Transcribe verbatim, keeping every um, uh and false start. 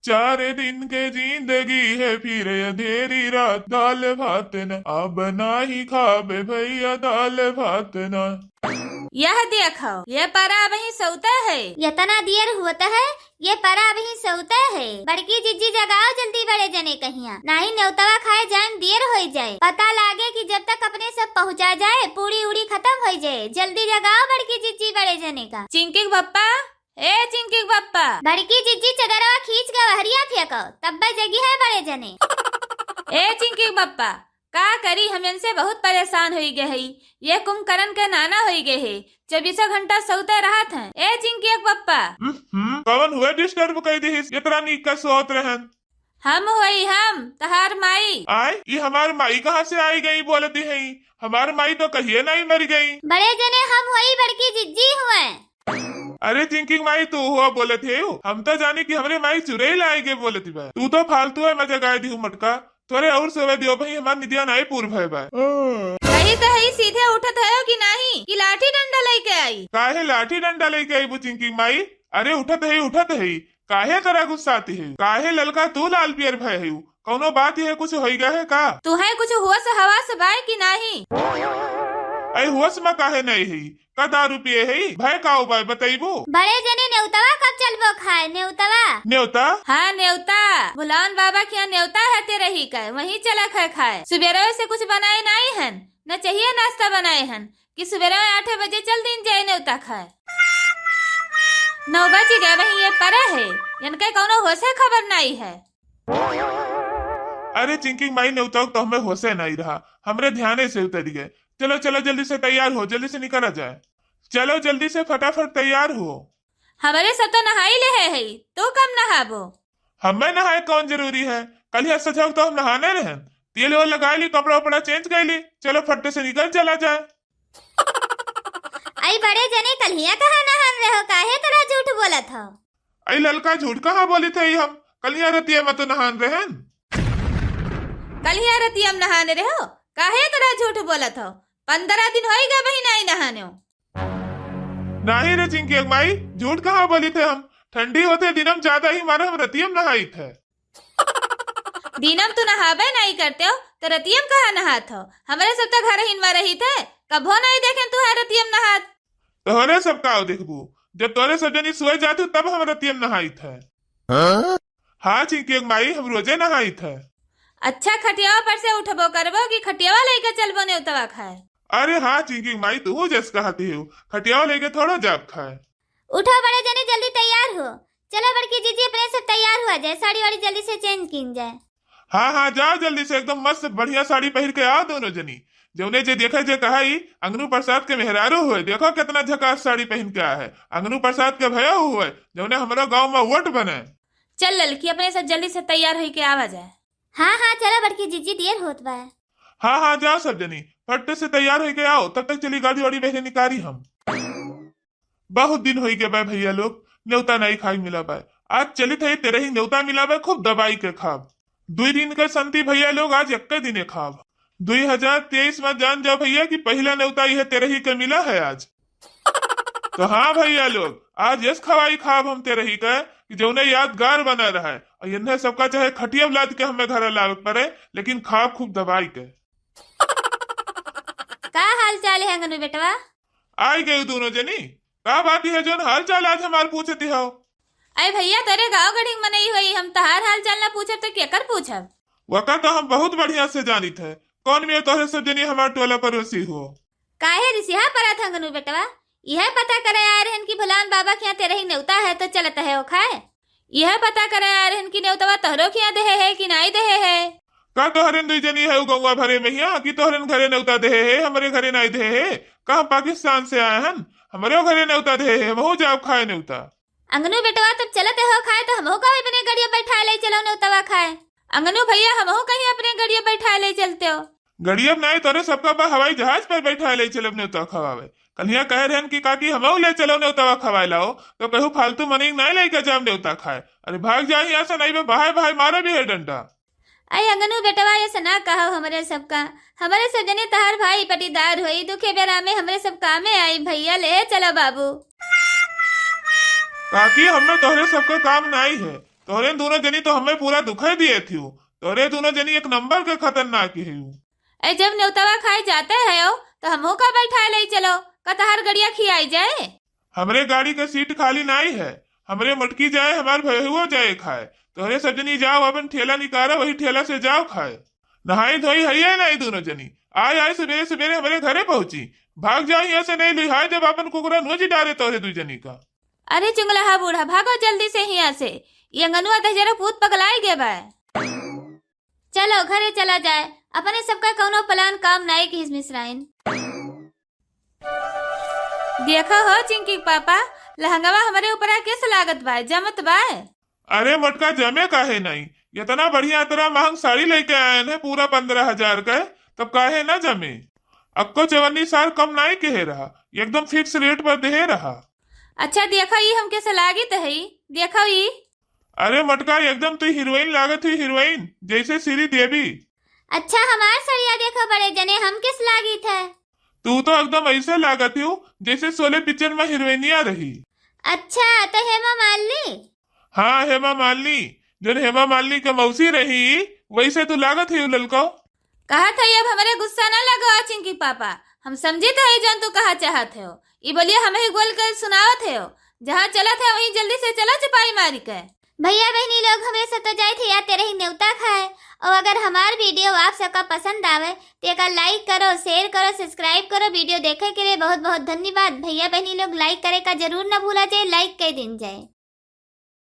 चार दिन के जिंदगी है, फिर अधेरी रात, दाल भात न, अब नाही खाबे भैया दाल भात न। यह देखो, ये परा अबहीं सौते है। यतना देर होत है, ये परा अबहीं सौते है। बड़की जिज्जी जगाओ जल्दी बड़े जने कहिया, नाही नेउतवा खाए जाए देर होई जाए। पता लागे कि जब तक अपने सब पहुँचा जाए, पूड़ी उड़ी खतम होई जाए। जल्दी जगाओ बड़की जिज्जी बड़े जने का। चिंकी के बप्पा, ए चिंकी के बप्पा। बड़की जिज्जी चदरवा खींच के बहरिया फेंको, तब्बे जगिहैं बड़े जने। ए चिंकी के बप्पा, का करी, हम इनसे बहुत परेशान होई गए हई। ये कुंभकर्ण के नाना होई गए है, चौबीसों घंटा सौते रहत हैं। ए चिंकी के बप्पा। हम्म, कवन हुए disturb कई दिहिस, इतना नीक का सोत रहन। हम होई हम, तहार माई। आय, ई हमार माई कहाँ से आई गई बोलती है? हमार माई तो कहिए नहीं मर गई। बड़े जने हम होई बड़की जिज्जी हुए। अरे चिंकी माई, तू हुआ बोलत है, हम तो जानी कि हमरे माई चुड़ैल आए गए बोलती बा। तू तो फालतू है मजा गाय दी मटका। तोरे और सोवे दियो भाई, हमार निदिया नाई पूर भय बा। कही तो है, सीधे उठत है कि नाही कि लाठी डंडा लेके आई? काहे लाठी डंडा लेके आई बू चिंकी माई? अरे उठत है, उठत है, काहे तोरा गुस्साती है? काहे ललका तू लाल पियर भय है? कौनो बात है, कुछ होई गए है का? तू है कुछ होश हवास बाय कि नाही? ऐ होश में काहे नहीं है? का दारू पिए है? भय का उपाय बतैबू? बड़े जने नेउतवा कब चलबो खाए? नेउतवा। नेउता? हाँ नेउता, भुलान बाबा के यहाँ नेउता है तेरही का, वहीं चला खाए खाए। सुबेरे से कुछ बनाए नाई हन, न चाहिए नाश्ता बनाए हन कि सुबेरे आठ बजे चल दिन जाए नेउता खाए। नौ बज गए, वहीं ये परे है, इनके कौनो होशे खबर नाई है। अरे चिंकी माई, नेउता तो हमें होशे नाई रहा, हमरे ध्याने से उतर गए। चलो चलो, जल्दी से तैयार हो, जल्दी से निकला जाए। चलो जल्दी से फटाफट तैयार हो। हमरे सब तो नहाई ले है, है, तू कब नहाबो? हमें नहाए कौन जरूरी है? कल ही सजग तो हम नहाने रहन, तेल वेल लगा ली, कपड़ा उपड़ा change कर ली, चलो फट्टे से निकल चला जाए। आई बड़े जने, कल हिया कहाँ नहान रहो, काहे तोरा झूठ बोलत हो? आई ललका, झूठ कहाँ बोली थे हम? कल हिया रतिया में तो नहान रहन। कल हिया रतिया में नहाने रहो, काहे तोरा झूठ बोलत हो? पंद्रह दिन होई गए बहिन आई नहाने हो। नाही रे चिंकी माई, झूठ कहाँ बोली थे हम? ठंडी होते दिनम ज्यादा ही मारे हम रतियम नहाई थे। दिनम तू नहाबे नहीं करते हो, तो रतियम कहाँ नहात हो? हमरे सब तो घर हिनवा रही थे, कभो नहीं देखेन तुहार रतियम नहात। तोहरे सब का देखबू, जब तोहरे सब जनी सोए जात हो, तब हम रतियम नहाई थे। हाँ? हाँ चिंकी माई, हम रोजे नहाई थे। अच्छा, खटियावा पर से उठबो करबो कि खटियावा लेके चलबो नेउतवा खाए? अरे हाँ चिंकी माई, तू जस कहती हो, खटियावा लेके थोड़ा जाब खाए। उठो बड़े जने, जल्दी तैयार हो। चलो बड़की जीजी, अपने सब तैयार हुआ जाए, साड़ी वाड़ी जल्दी से change कीन जाए। हाँ हाँ, जाओ जल्दी से, एकदम मस्त बढ़िया साड़ी पहिर के आओ दोनों जनी। जौने जे देखे जे कहाई, अंगनू प्रसाद के मेहरारू हुए, देखो कितना झकास साड़ी पहिन के आया है। अंगनू प्रसाद के भयो हुए, जौने हमरो गाँव में वोट बने। चल ललकी, अपने सब जल्दी से तैयार होई के आवा जाए। हाँ हाँ, चलो बड़की जीजी, देर होत बा। हाँ हाँ, जाओ सब जनी, फट से तैयार होई के आओ, तब तक चली गाड़ी वाड़ी बहरे निकारी हम। बहुत दिन होई गए बा भैया लोग, नेवता नहीं खाई मिला बा। आज चलित है तेरे ही नेवता मिला बा, खूब दबाई के खाब। दुई दिन के संती भैया लोग, आज एक्के दिने खाब। दुई हजार तेईस में जान जाओ भैया कि पहिला नेवता यह तेरे ही के मिला है आज। तो हाँ भैया लोग, आज यस खवाई खाब हम तेरे ही के कि जौने यादगार बना रहे। और इन्हें सबका चाहे खटिया लाद के हमें घर लावे के पड़े, लेकिन खाब खूब दबाई के। का हाल चाल है अंगनू बेटवा? आई गई दोनों जनी। का बात है जौन हाल चाल आज हमार पूछती हो? अरे भैया, तोरे गाँव गढ़ी के मनई होई, हम तहार हाल चाल ना पूछब तो केकर पूछब? वका तो हम बहुत बढ़िया से जानित है। कौन में तोहरे सब जनी हमार टोला पड़ोसी हो? काहे रिसिहा परत अंगनू बेटवा? यह पता करे आए रहन कि भुलान बाबा के यहाँ तेरे ही नेवता है तो चलत है ओ खाए। यह पता करे आए रहन कि नेवतवा तोहरो के यहाँ देहे है कि नाई देहे है। का तोहरे दुई जनी है उ गौवा भरे में हिया कि तोहरे घरे नेवता देहे है, हमरे घरे नाई देहे है? का हम पाकिस्तान से आए हन? हमरे घरे नेवता देहे है, हमहू जाओ खाए नेवता। अंगनू बेटवा, तब चलत हो खाए तो हमहू का अपने गड़िया बैठा ले चलो नेवतवा खाए। अंगनू भैया, हमहू कहीं अपने गड़िया बैठा ले चलते हो। गड़िया नहीं, तोरे सबका बा हवाई जहाज पर बैठा ले चलब नेवता खवावे। कल हिया कहे रहन कि काकी हमहू ले चलो नेवतवा खवाए लाओ, तो कहू फालतू मनी नहीं लेके जाम नेवता खाए। अरे भाग जा यहाँ से, नहीं बे भाई भाई मारे भी है डंडा। अरे अंगनू बेटवा, ऐसे ना कहो हमरे सबका, हमरे सब जने तहार भाई पटीदार होई, दुखे बेरा में हमरे सब कामे आई। भैया ले चलो बाबू। काकी, हमें तोहरे सबका काम नाई है, तोहरे दूनो जनी तो हमें पूरा दुखे दिए थियो। तोहरे दूनो जनी एक नंबर के खतरनाक ही हो। ए, जब नेवतवा खाए जाते हयो, तो हमहू का बैठाए ले चलो, का तहार गड़िया खियाई जाए? हमरे गाड़ी का सीट खाली नाई है, हमरे मोटकी जाए, हमार भैहुओ जाए खाए। तोहरे सब जनी जाओ, अपन ठेला निकारो, वही ठेला से जाओ खाए। नहाई धोई हइये नाई दूनो जनी, आए आए सबेरे सबेरे हमरे घरे पहुँची। भाग जाओ यहाँ से, नहीं लिहाए जब अपन कुकुरा नोच डारे तोहरे दू जनी का। अरे चुंगलहा बूढ़ा, भागो जल्दी से हियाँ से, ये अंगनुआ दहिजरा पूत पगलाई गे बा। चलो घरे चला जाए, अपने सबका कौनो प्लान काम नाई किहिस मिसराइन। देखो हो चिंकी के पापा, लहंगवा हमरे ऊपरा कैसे लागत बा, जमत बा? अरे मोटका, जमे काहे नाई? इतना बढ़िया, इतना महंग साड़ी लेके आयन है, पूरा पन्द्रह हजार का, तब काहे ना जमे? अक्को चवन्नी सार कम नाई कहे रहा, एकदम फिक्स रेट पर देहे रहा। अच्छा देखो ई हमके से लागित है, देखो ई। अरे मोटका, एकदम तू हीरोइन लागत ही, हीरोइन, जैसे श्री देवी। अच्छा हमार सड़िया देखो बड़े जने, हम किस लागित है? तू तो एकदम ऐसे लागत हो जैसे शोले पिक्चर में हीरोइनिया रही। अच्छा तो हेमा मालिनी? हाँ हेमा मालिनी, जौन हेमा मालिनी के मौसी रही, वैसे तू लागत ही ललको। कहत है अब हमरे गुस्सा ना लगो चिंकी पापा, हम समझित है जौन तू कहा चाहत हो। ई बोलिए हम ही बोल के सुनावत है, जहाँ चलत है वहीं जल्दी से चलो चपाई मारी के। भैया बहनी लोग, हमरे सब तो जाए थे यार तेरे ही नेवता खाए। और अगर हमार वीडियो आप सबका पसंद आवे तो एका लाइक करो, शेयर करो, सब्सक्राइब करो। वीडियो देखे के लिए बहुत बहुत धन्यवाद। भैया बहनी लोग लाइक करे का जरूर ना भूला जाए, लाइक कर दिन जाए।